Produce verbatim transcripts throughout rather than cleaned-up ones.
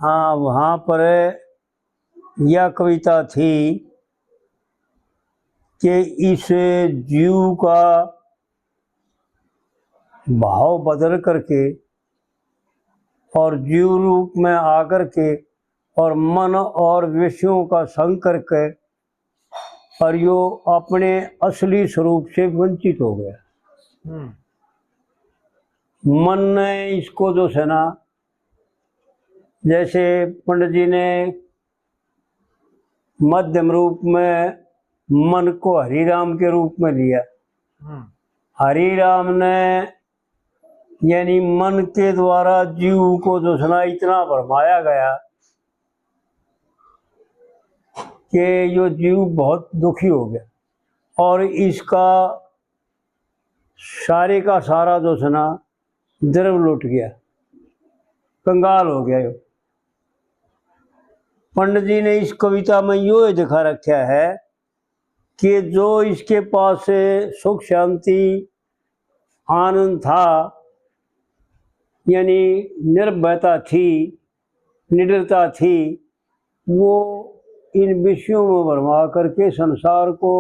हाँ, वहाँ पर यह कविता थी कि इस जीव का भाव बदल करके और जीव रूप में आकर के और मन और विषयों का संग करके और यो अपने असली स्वरूप से वंचित हो गया। हम्म। मन ने इसको जो है ना, जैसे पंडित जी ने मध्यम रूप में मन को हरिराम के रूप में लिया। हम्म। हरिराम ने यानी मन के द्वारा जीव को जो है ना इतना भरमाया गया कि यो जीव बहुत दुखी हो गया और इसका सारे का सारा जो है ना द्रव लुट गया, कंगाल हो गया यो। पंडित जी ने इस कविता में यो दिखा रखा है कि जो इसके पास सुख, शांति, आनंद था, यानी निर्भयता थी, निडरता थी, वो इन विषयों में भरमा करके संसार को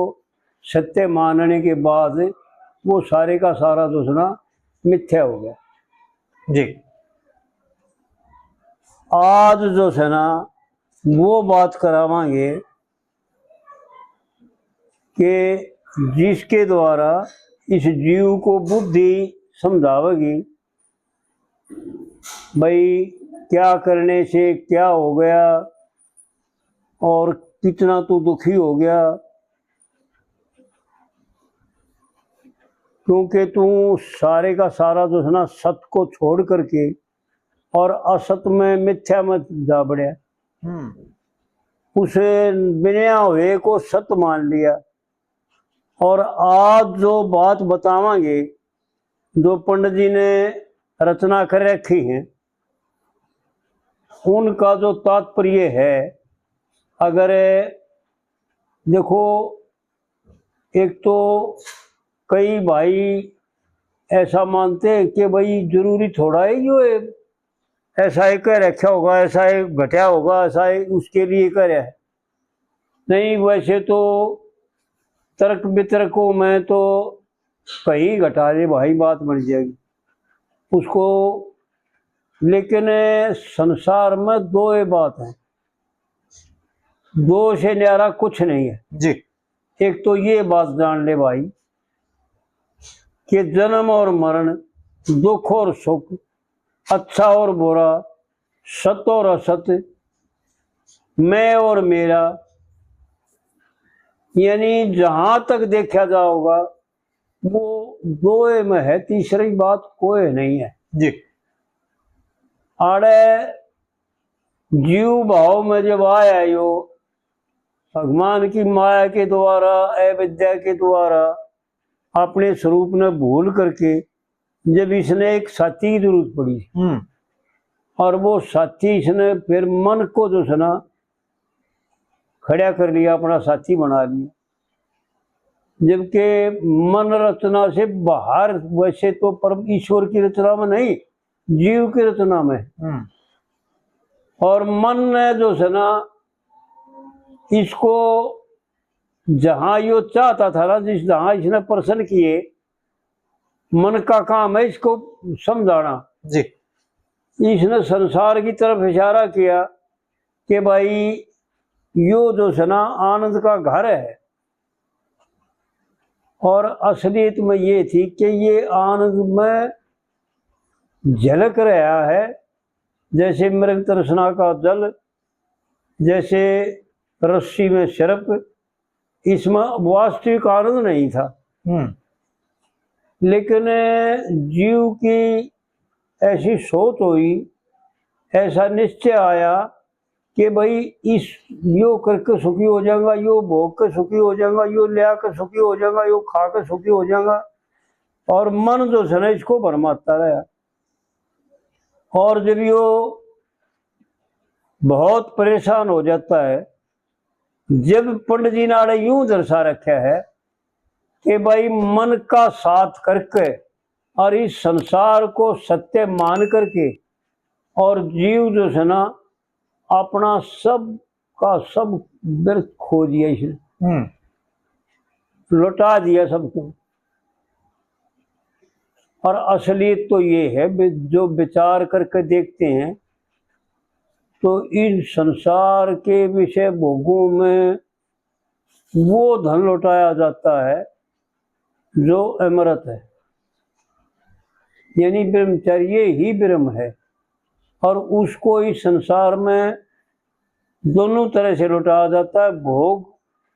सत्य मानने के बाद वो सारे का सारा जो है ना मिथ्या हो गया। जी। आज जो है ना वो बात करावांगे कि जिसके द्वारा इस जीव को बुद्धि समझावेगी, भाई, क्या करने से क्या हो गया और कितना तू दुखी हो गया, क्योंकि तू सारे का सारा जो है ना सत को छोड़ करके और असत में, मिथ्या में जा बढ़या। हम्म। उसे बिना हुए को सत मान लिया। और आज जो बात बतावांगे, जो पंडित जी ने रचना कर रखी है, उनका जो तात्पर्य है, अगर देखो, एक तो कई भाई ऐसा मानते हैं कि भाई जरूरी थोड़ा है यो है, ऐसा ही कह रखा होगा, ऐसा ही घटा होगा, ऐसा ही उसके लिए कह रहा है। नहीं, वैसे तो तर्क वितर्कों में तो कहीं घटा दे भाई, बात बन जाएगी उसको। लेकिन संसार में दो ही बात है, दो से न्यारा कुछ नहीं है। जी। एक तो ये बात जान ले भाई कि जन्म और मरण, दुख और सुख, अच्छा और बुरा, सत और असत, मैं और मेरा, यानी जहां तक देखा जाओगा वो दोए में है, तीसरी बात कोई नहीं है। जी। आड़े जीव भाव में जब आया यो, भगवान की माया के द्वारा, अविद्या के द्वारा अपने स्वरूप ने भूल करके जब इसने एक साथी की जरूरत पड़ी, हम्म। और वो साथी इसने फिर मन को जो है ना खड़ा कर लिया, अपना साथी बना लिया। जबकि मन रचना से बाहर, वैसे तो परम ईश्वर की रचना में नहीं, जीव की रचना में। हम्म। और मन ने जो है ना इसको जहां यो चाहता था ना, जिस जहां इसने प्रश्न किए, मन का काम है इसको समझाना। जी। इसने संसार की तरफ इशारा किया कि भाई यो जो है ना आनंद का घर है, और असलियत में ये थी कि ये आनंद में झलक रहा है, जैसे मृग तृष्णा का जल, जैसे रस्सी में सर्प, इसमें वास्तविक आनंद नहीं था। हम्म। लेकिन जीव की ऐसी सोच हुई, ऐसा निश्चय आया कि भाई इस, यो करके सुखी हो जाऊंगा, यो भोग के सुखी हो जाऊंगा, यो लिया के सुखी हो जाऊंगा, यो खा के सुखी हो जाऊंगा, और मन जो है ना इसको भरमाता रहा। और जब यो बहुत परेशान हो जाता है, जब पंडित जी ने आड़े यूं दर्शा रखा है कि भाई मन का साथ करके और इस संसार को सत्य मान करके और जीव जो है ना अपना सब का सब व्यर्थ खो दिया इसने, हम्म। लौटा दिया सबको। और असलियत तो ये है, बे-, जो विचार करके देखते हैं, तो इन संसार के विषय भोगों में वो धन लौटाया जाता है जो अमृत है, यानी ब्रह्मचर्य ही ब्रह्म है। और उसको इस संसार में दोनों तरह से लौटाया जाता है, भोग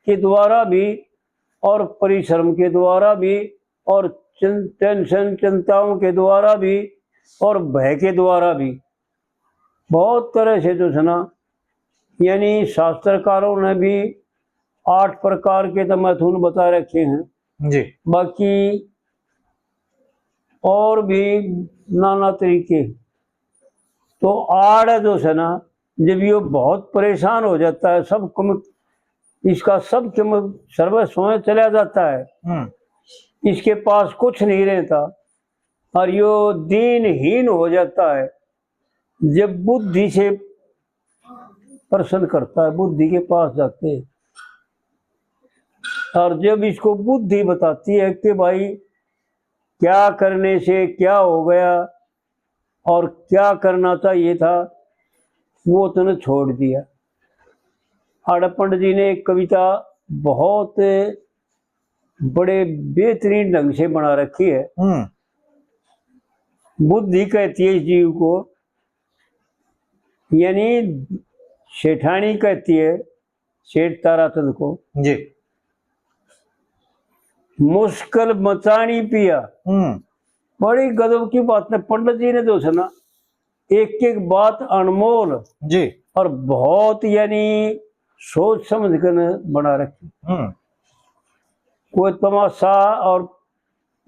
के द्वारा भी और परिश्रम के द्वारा भी और चिं-, टेंशन, चिंताओं के द्वारा भी और भय के द्वारा भी। बहुत तरह से जो है ना, यानी शास्त्रकारों ने भी आठ प्रकार के तो मैथुन बता रखे हैं जी। बाकी और भी नाना तरीके। तो आड़ जो है ना, जब ये बहुत परेशान हो जाता है, सब कम, इसका सब कम सर्वस्व चला जाता है, हम्म। इसके पास कुछ नहीं रहता और यो दीनहीन हो जाता है, जब बुद्धि से प्रश्न करता है, बुद्धि के पास जाते हैं। और जब इसको बुद्धि बताती है कि भाई, क्या करने से क्या हो गया और क्या करना चाहिए था, वो तूने छोड़ दिया। आड़े पंडित जी ने एक कविता बहुत बड़े बेहतरीन ढंग से बना रखी है। हम्म। बुद्धि कहती है इस जीव को, यानी सेठानी कहती है सेठ ताराचंद को, जी। मुश्किल मचानी पिया। हम्म। बड़ी गजब की बात है। पंडित जी ने जो है ना, एक एक बात अनमोल जी। और बहुत यानी सोच समझ कर बना रखी। हम्म। कोई तमाशा और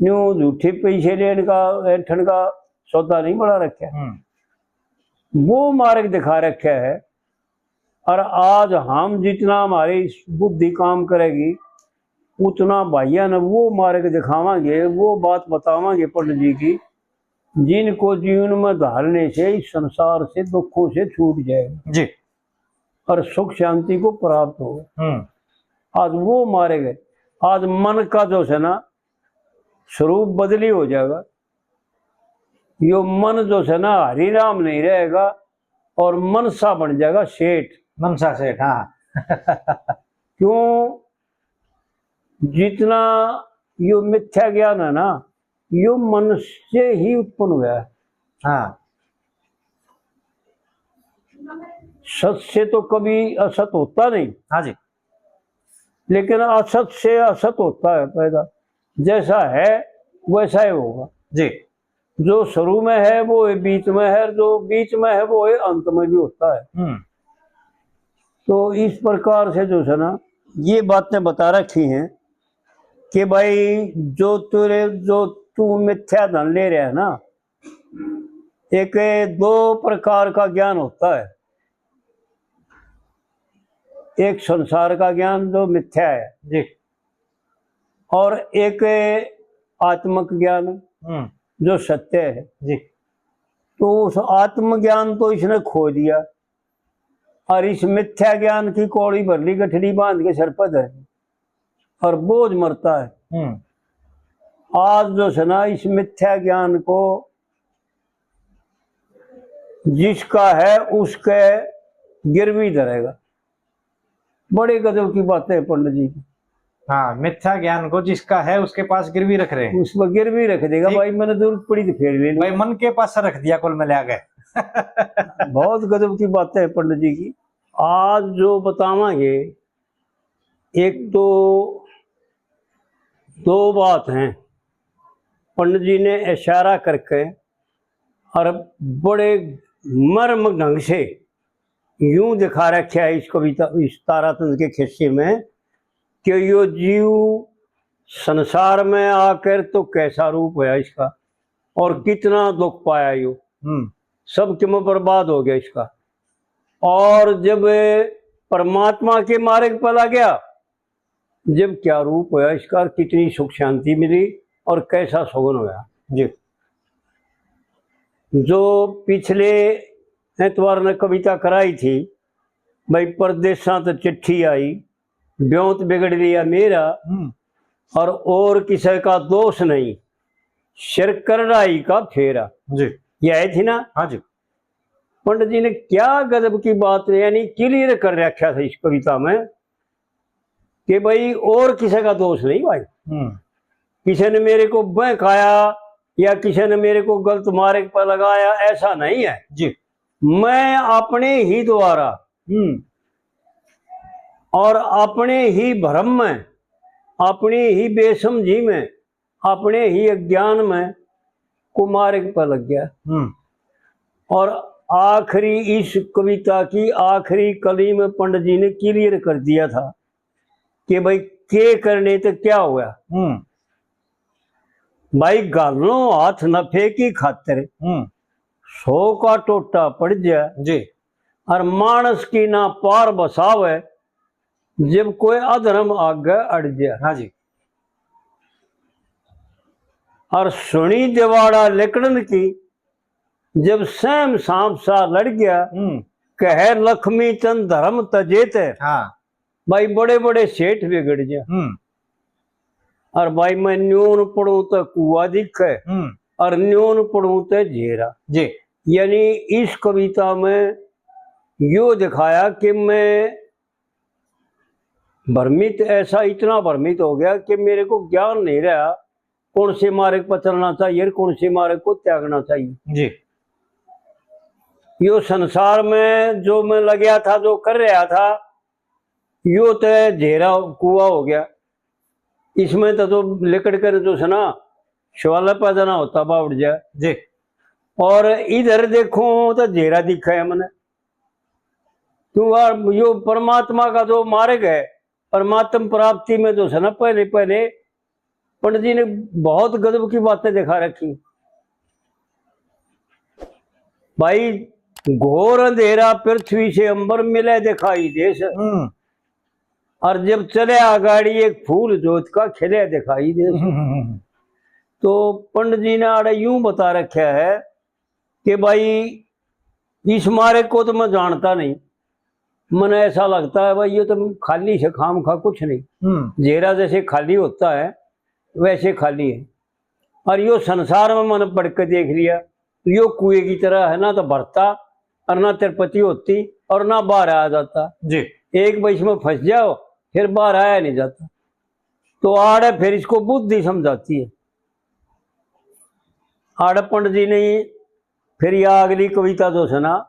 न्यू झूठे पैसे लेने का, ऐंठन का सौदा नहीं बना रखा। हम्म। वो मार्ग दिखा रखा है। और आज हम जितना हमारी बुद्धि काम करेगी, उतना भाइयों ने वो मार्ग दिखावांगे, वो बात बतावांगे पंडित जी की, जिनको जीवन में धारने से इस संसार से, दुखों से छूट जाएगा जी। और सुख शांति को प्राप्त हो। हम्म। आज वो मार्ग है। आज मन का जो है ना, स्वरूप बदली हो जाएगा। यो मन जो है ना, हरि नाम नहीं रहेगा और मनसा बन जाएगा सेठ। मनसा सेठ, हाँ। क्यों? जितना यो मिथ्या ज्ञान है ना, यो मन से ही उत्पन्न हुआ है। हाँ। सत से तो कभी असत होता नहीं। हाँ जी। लेकिन असत से असत होता है पैदा। जैसा है वैसा ही होगा जी। जो शुरू में है वो ही बीच में है, जो बीच में है वो ही अंत में भी होता है। हम्म। तो इस प्रकार से जो है ना, ये बातें बता रखी हैं कि भाई, जो तेरे, जो तू मिथ्या धन ले रहा है ना, एक दो प्रकार का ज्ञान होता है। एक संसार का ज्ञान जो मिथ्या है जी। और एक आत्मक ज्ञान हम्म। जो सत्य है जी। तो उस आत्मज्ञान तो इसने खो दिया और इस मिथ्या ज्ञान की कौड़ी भर ली, गठड़ी बांध के सर पर धर ली और बोझ मरता है। हम्म। आज जो है ना, इस मिथ्या ज्ञान को जिसका है उसके गिरवी धरेगा। बड़े गजब की बातें हैं पंडित जी की। हाँ, मिथ्या ज्ञान को जिसका है उसके पास गिरवी रख रहे हैं। उसको गिरवी रख देगा, ठीक। भाई, मैंने जरूरत पड़ी तो फेर ले लूँ। भाई, मन के पास रख दिया कुल मिला के। बहुत गजब की बातें हैं पंडित जी की। आज जो बतावांगे, एक तो दो बात हैं, पंडित जी ने इशारा करके और बड़े मर्म ढंग से यूं दिखा रखा है इस कविता, इस ताराचंद के खिस्से में, कि यो जीव संसार में आकर तो कैसा रूप होया इसका और कितना दुख पाया यो, हम्म। सब किमें बर्बाद हो गया इसका। और जब परमात्मा के मार्ग पर आ गया, जब क्या रूप होया इसका, कितनी सुख शांति मिली और कैसा सुगन होया। जी। जो पिछले एतवार ने कविता कराई थी, भाई, परदेसां तो चिट्ठी आई, ब्योंत बिगड़ लिया मेरा, हम्म। और, और किसी का दोष नहीं, सिर करड़ाई का फेरा। जी। यह थी ना? हाँ जी। पंडित जी ने क्या गजब की बात, यानी, क्लियर कर रखा था इस कविता में कि भाई, और किसी का दोष नहीं भाई। हम्म। किसी ने मेरे को बहकाया या किसी ने मेरे को गलत मार्ग पर लगाया, ऐसा नहीं है। जी। मैं अपने ही द्वारा हम्म। और अपने ही भ्रम में, अपनी ही बेसमझी में, अपने ही अज्ञान में कुमार्ग पर लग गया। हम्म। और आखिरी, इस कविता की आखिरी कली में पंडित जी ने क्लियर कर दिया था कि भाई, के करने तो क्या हुआ। हम्म। भाई, घालनो हाथ नफे की खातिर, हम्म। सौ का टोटा पड़ जा। जी। और मानस की ना पार बसावे, जब कोई अधर्म आगे अड़ जा। हाँ जी। और सुनी दिवाड़ा लिकड़न की, जब सहम सांप सा लड़ गया, हम्म। कहे लक्ष्मी चंद धर्म तजे ते। हाँ। भाई, बड़े बड़े सेठ बिगड़ गया। हम्म। और भाई, मैं न्यून पढ़ूं तो कुआ दिखे, हम्म। और न्यून पढ़ूं तो झेरा। जी। यानी, इस कविता में यो दिखाया कि मैं भ्रमित, ऐसा इतना भ्रमित हो गया कि मेरे को ज्ञान नहीं रहा, कौन से मार्ग पर चलना चाहिए और कौन से मार्ग को त्यागना चाहिए। जी। यो संसार में जो मैं लग्या था, जो कर रहा था, यो तो झेरा कुआ हो गया। इसमें तो, तो लिकड़ कर जो है ना, सवाल पैदा ना होता, बावड़ जा। जी। और इधर देखो तो झेरा दिखा है मने। क्यों यार, यो परमात्मा का जो मार्ग है, परमात्म प्राप्ति में जो है ना, पहले, पहले पंडित जी ने बहुत गजब की बातें दिखा रखी। भाई, घोर अंधेरा पृथ्वी से अंबर, मिले दिखाई देश। हम्म। और जब चले आगाड़ी, एक फूल जोत का खिले दिखाई देश। हम्म। तो पंडित जी ने आड़े यूं बता रखा है कि भाई, इस मार्ग को तो मैं जानता नहीं, मने ऐसा लगता है भाई, ये तो खाली से, खाम खा कुछ नहीं। हम्म। जेरा जैसे खाली होता है, वैसे खाली है। और यो संसार में मैंने पढ़ के देख लिया, यो कुएं की तरह है, ना तो भरता और ना तिरपति होती और ना बाहर आ जाता। जी। एक बार इसमें फंस जाओ, फिर बाहर आया नहीं जाता। तो आड़े फिर इसको बुद्धि समझाती है। आड़े पंडित जी ने फिर यह अगली कविता जो है ना,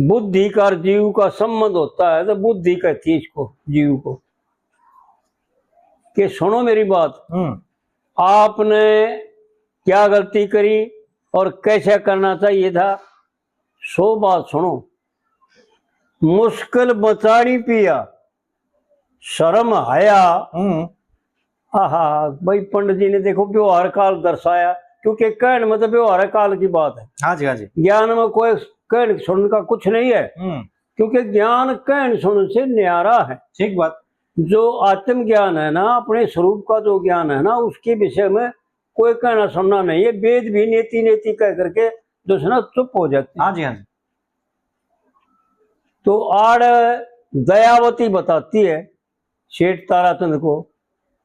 बुद्धि का और जीव का संबंध होता है, तो बुद्धि कहती है इसको, जीव को, कि सुनो मेरी बात, हम्म। आपने क्या गलती करी और कैसे करना चाहिए था, सो बात सुनो। मुश्किल बचानी पिया, शर्म हया। हम्म। आहा, भाई, पंडित जी ने देखो व्यवहार काल दर्शाया, क्योंकि कहण में तो व्यवहार काल की बात है। हाँ जी, हाँ जी। ज्ञान में कोई कहण सुनने का कुछ नहीं है, हम्म। क्योंकि ज्ञान कहण सुनने से न्यारा है। ठीक बात। जो आत्म ज्ञान है ना, अपने स्वरूप का जो ज्ञान है ना, उसके विषय में कोई कहना सुनना नहीं है। वेद भी नेति नेति कह करके जो है ना, चुप हो जाते हैं। हाँ जी, हाँ जी। तो आड़ दयावती बताती है सेठ ताराचंद को,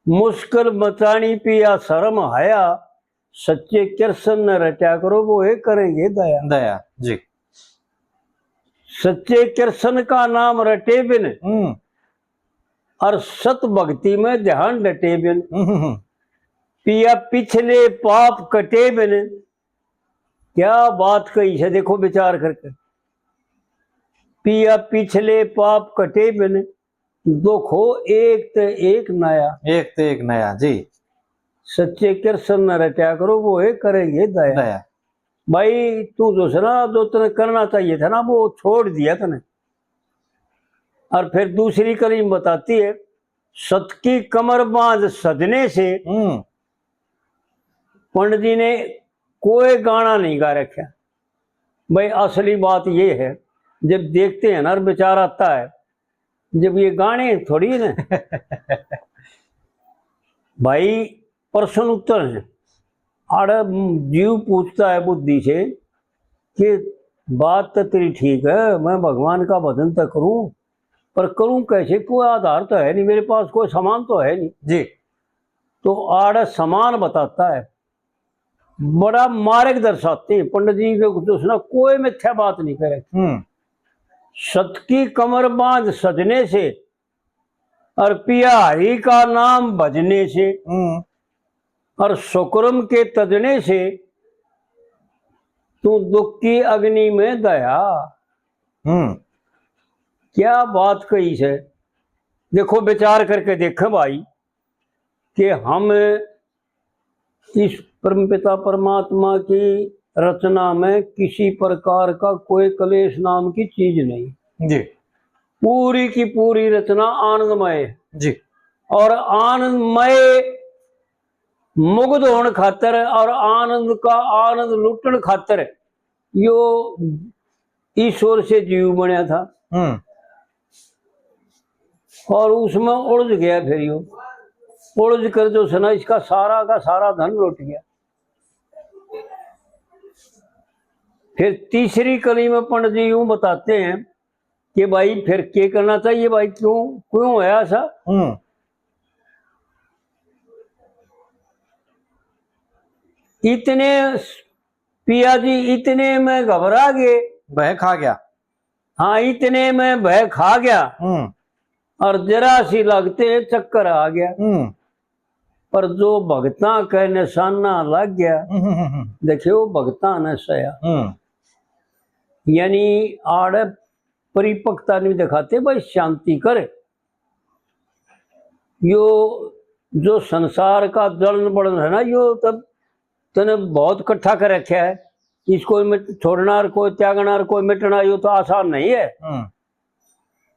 मुश्किल मचानी पिया शर्म हया, सच्चे कृष्ण ने रट्या करो, वो ही करेंगे दया। दया, जी। सच्चे कृष्ण का नाम रटे बिन, हम्म। और सत भक्ति में ध्यान डटे बिन, हम्म, हम्म, हम्म। पिया पिछले पाप कटे बिन। क्या बात कही है, देखो विचार करके। पिया पिछले पाप कटे बिन, दुख हो एक ते एक नया। एक ते एक नया, जी। सच्चे कृष्ण ने रट्या करो, वो ही करेंगे दया। दया। भाई, तू जो है ना, जो तने करना चाहिए था ना, वो छोड़ दिया तने। और फिर दूसरी कली में बताती है, सत की कमर बांध सजने से। हम्म। पंडित जी ने कोई गाना नहीं गा रखा। भाई, असली बात ये है, जब देखते हैं ना, और विचार आता है, जब ये गाने थोड़ी ना। भाई, प्रश्न उत्तर है। आड़े जीव पूछता है बुद्धि से कि बात तो तेरी ठीक है, मैं भगवान का भजन तो करूं, पर करूं कैसे? कोई आधार तो है नहीं मेरे पास, कोई सामान तो है नहीं। जी। तो आड़े सामान बताता है, बड़ा मार्ग दर्शाते हैं पंडित जी। वे कुछ उसने कोई मिथ्या बात नहीं करे। हम्म। सत की कमर बांध सजने से और पिया हरि का नाम भजने से हम्म। और सुकर्म के तजने से तू दुख की अग्नि में दया। हम्म। क्या बात कही से। देखो, विचार करके देखें भाई कि हम इस परमपिता परमात्मा की रचना में किसी प्रकार का कोई क्लेश नाम की चीज नहीं। जी। पूरी की पूरी रचना आनंदमय है। जी। और आनंदमय मुग्ध होने खातर और आनंद का आनंद लूटने खातर यो ईश्वर से जीव बनया था। हम्म। और उसमें उलझ गया। फिर यो उलझ कर जो है ना, इसका सारा का सारा धन लुट गया। फिर तीसरी कली में पंडित जी यूं बताते हैं कि भाई, फिर क्या करना चाहिए भाई, क्यों, क्यों होया ऐसा? हम्म। इतने, पिया जी, इतने में घबरा गए। भय खा गया। हाँ, इतने में भय खा गया। हम्म। और जरा सी लगते चक्कर आ गया। हम्म। पर जो भगतां के निशाना लग गया, हम्म, हम्म, हम्म। देखियो, भगतां ने सया। हम्म। यानी आड़े परिपक्वता नहीं दिखाते, भाई शांति कर। यो जो संसार का जलन बलन है ना, यो तब तने बहुत इकट्ठा कर रखा है। इसको मिट-, छोड़ना और कोई त्यागना और कोई मिटना, यो तो आसान नहीं है। हम्म।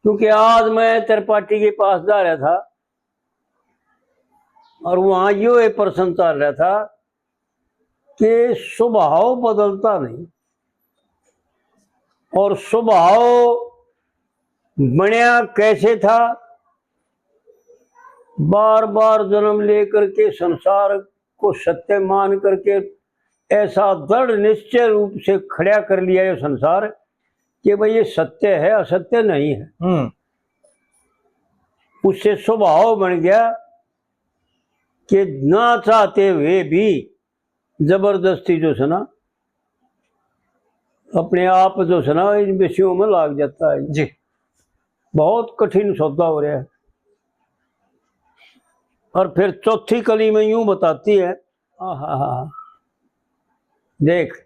क्योंकि आज मैं त्रिपाठी के पास जा रहा था और वहां यो एक प्रश्न चल रहा था कि स्वभाव बदलता नहीं, और स्वभाव बनया कैसे था? बार बार जन्म लेकर के संसार को सत्य मान करके ऐसा दृढ़ निश्चय रूप से खड़ा कर लिया ये संसार कि भाई, ये सत्य है, असत्य नहीं है। हम्म। उससे स्वभाव बन गया कि ना चाहते हुए भी जबरदस्ती जो है ना, अपने आप जो है ना, इन विषयों में लाग जाता है। जी। बहुत कठिन सौदा हो रहा है। और फिर चौथी कली में यूं बताती है, आहा, देख,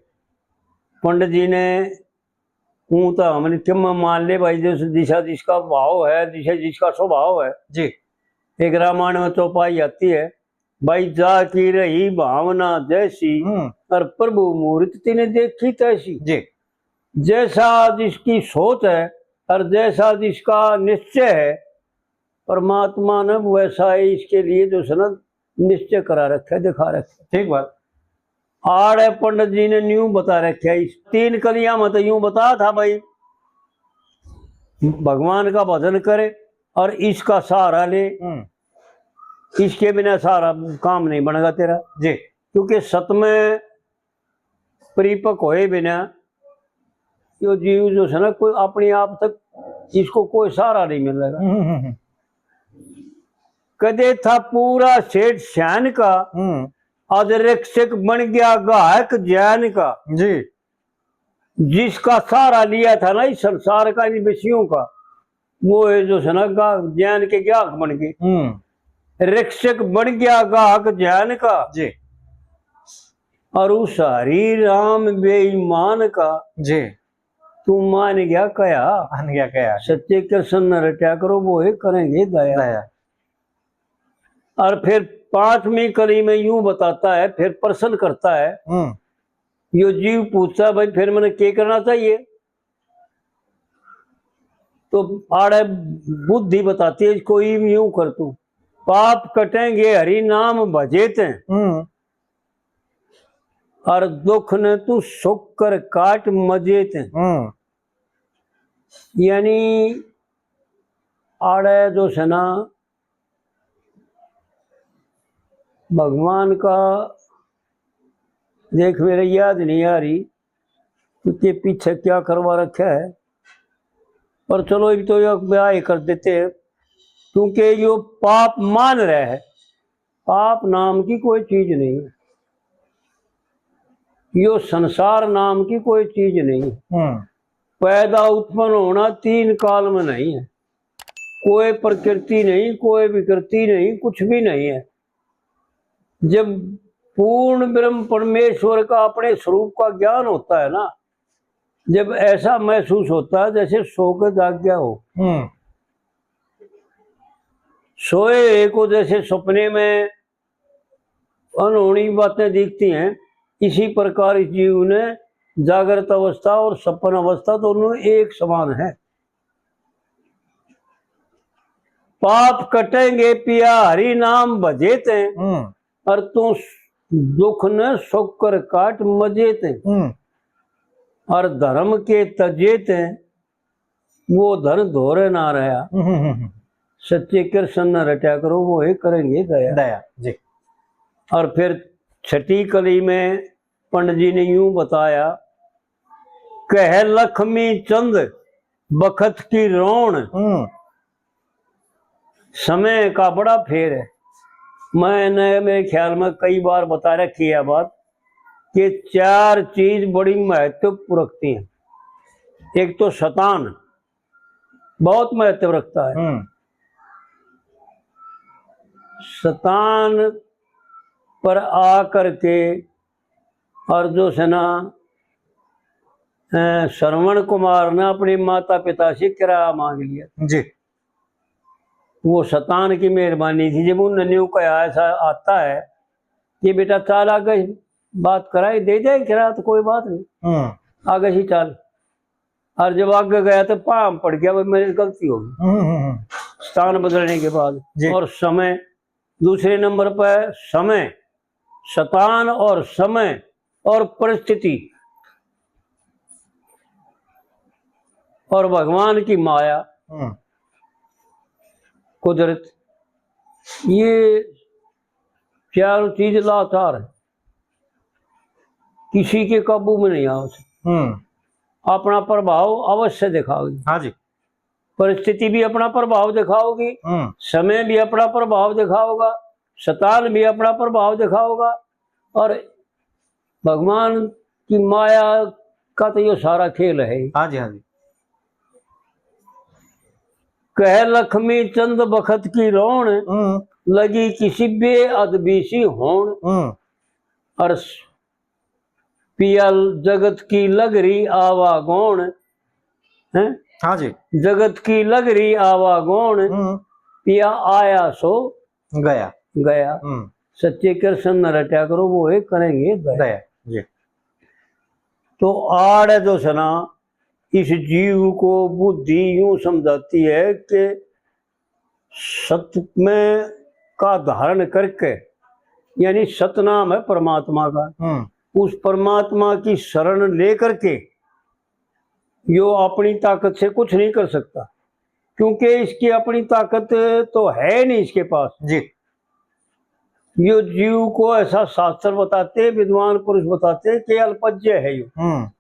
पंडित जी ने, ऊं तो हमने किम मान ले भाई, जिस दिशा जिसका भाव है, दिशा जिसका स्वभाव है। जी। एक रामायण में चौपाई आती है, भाई, जा की रही भावना जैसी, हम्म। और प्रभु मूर्त तिने देखी तैसी। जी। जैसा जिसकी सोच है और जैसा जिसका निश्चय है, परमात्मा ने वैसा ही इसके लिए जो है ना, निश्चय करा रखा है, दिखा रखा है। ठीक बात। आड़े पंडित जी ने न्यू बता रखा है, इस तीन कलियां में तो यूं बताया था भाई, भगवान का भजन करे और इसका सहारा ले, हम्म। इसके बिना सहारा काम नहीं बनेगा तेरा। जी। क्योंकि सत में परिपक्व होए बिना यो जीव जो है ना, कोई अपने आप तक इसको कोई सहारा नहीं मिलेगा। हम्म, हम्म, हम्म। कदे था पूरा सेठ सैन का, हम्म। आज रक्षक बन गया गाहक ज्ञान का। जी। जिसका सहारा लिया था ना इस संसार का, इन विषयों का, वो है जो है ना गा-, ज्ञान के ग्राहक बन गए। हम्म। रक्षक बन गया गाहक ज्ञान का। जी। और उस हरि राम बेईमान का। जी। तू मान गया कया। मान गया कया। सच्चे कृष्ण ने रट्या करो, वो ही करेंगे दया। दया। और फिर पांचवी कली में यूं बताता है, फिर प्रश्न करता है। हम्म। यो जीव पूछता है, भाई, फिर मैंने क्या करना चाहिए? तो आड़े बुद्धि बताती है, इसको यूं कर तू, पाप कटेंगे हरि नाम भजे ते, हम्म। और दुख ने तू सुख कर काट मजे ते। हम्म। यानी आड़े जो है ना, भगवान का, देख, मेरे याद नहीं आ रही, उसके पीछे क्या करवा रखा है। पर चलो, इब तो यो ब्याह ही कर देते हैं, क्योंकि यो पाप मान रहे है। पाप नाम की कोई चीज नहीं है, यो संसार नाम की कोई चीज नहीं है। हम्म। पैदा उत्पन्न होना तीन काल में नहीं है, कोई प्रकृति नहीं, कोई विकृति नहीं, कुछ भी नहीं है। जब पूर्ण ब्रह्म परमेश्वर का अपने स्वरूप का ज्ञान होता है ना, जब ऐसा महसूस होता है जैसे सो के जाग गया हो। हम्म। सोए हुए को जैसे सपने में अनहोनी बातें दिखती हैं, इसी प्रकार इस जीव ने जागृत अवस्था और सपन अवस्था दोनों एक समान है। पाप कटेंगे पिया हरि नाम भजे ते, हम्म। और तू दुख न शोकर काट मजे ते, हम्म। और धर्म के तजे ते, वो धन धोरे ना रहा। हम्म, हम्म, हम्म। सच्चे कृष्ण न रटा करो, वो ही करेंगे दया। दया, जी। और फिर छठी कली में पंडित जी ने यूं बताया, कह लक्ष्मी चंद बखत की रोण। हम्म। समय का बड़ा फेर है। मैंने, मेरे ख्याल में कई बार बता रखी है बात कि चार चीज बड़ी महत्व रखती हैं। एक तो शतान, बहुत महत्व रखता है। हम्म। शतान पर आ करके और जो है ना, अ, श्रवण कुमार ने अपने माता पिता से किराया मांग लिया। जी। वो शतान की मेहरबानी थी, जब उनने न्यू कहा, ऐसा आता है कि बेटा चाल आगे बात कराए, दे जाए किराया तो कोई बात नहीं, हम्म। आगे से चाल। और जब आगे गया तो पाम पड़ गया, भाई मेरी गलती होगी। हम्म, हम्म, हम्म। स्थान बदलने के बाद। जी। और समय, दूसरे नंबर पर समय, शतान और समय और परिस्थिति और भगवान की माया, हम्म। कुदरत, ये चारों चीज लाचार है, किसी के काबू में नहीं आ सकती। हम्म। अपना प्रभाव अवश्य दिखाओगी। हाँ जी। परिस्थिति भी अपना प्रभाव दिखाओगी, हम्म। समय भी अपना प्रभाव दिखाओगा, शतान भी अपना प्रभाव दिखाओगा, और भगवान की माया का तो ये सारा खेल है। हाँ जी, हाँ जी। कह लक्ष्मी चंद बखत की रोण, हम्म। लगी किसी बेअदबी सी होण। हम्म। और पिया जगत की लग रही आवागौण, हैं? हाँ जी। जगत की लग रही आवागौण, हम्म। पिया आया सो गया। गया। हम्म। सच्चे कृष्ण न रटा करो, वो ही करेंगे दया। दया, जी। तो आड़ जो है ना, इस जीव को बुद्धि यूं समझाती है कि सत में का धारण करके, यानी सतनाम है परमात्मा का, हम्म। उस परमात्मा की शरण लेकर के यो अपनी ताकत से कुछ नहीं कर सकता, क्योंकि इसकी अपनी ताकत तो है नहीं इसके पास। जी। यो जीव को ऐसा शास्त्र बताते, विद्वान पुरुष बताते कि अल्पज्ञ है यो। हम्म।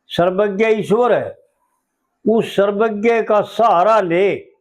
सर्वज्ञ ईश्वर है, उस सर्वज्ञ का सहारा ले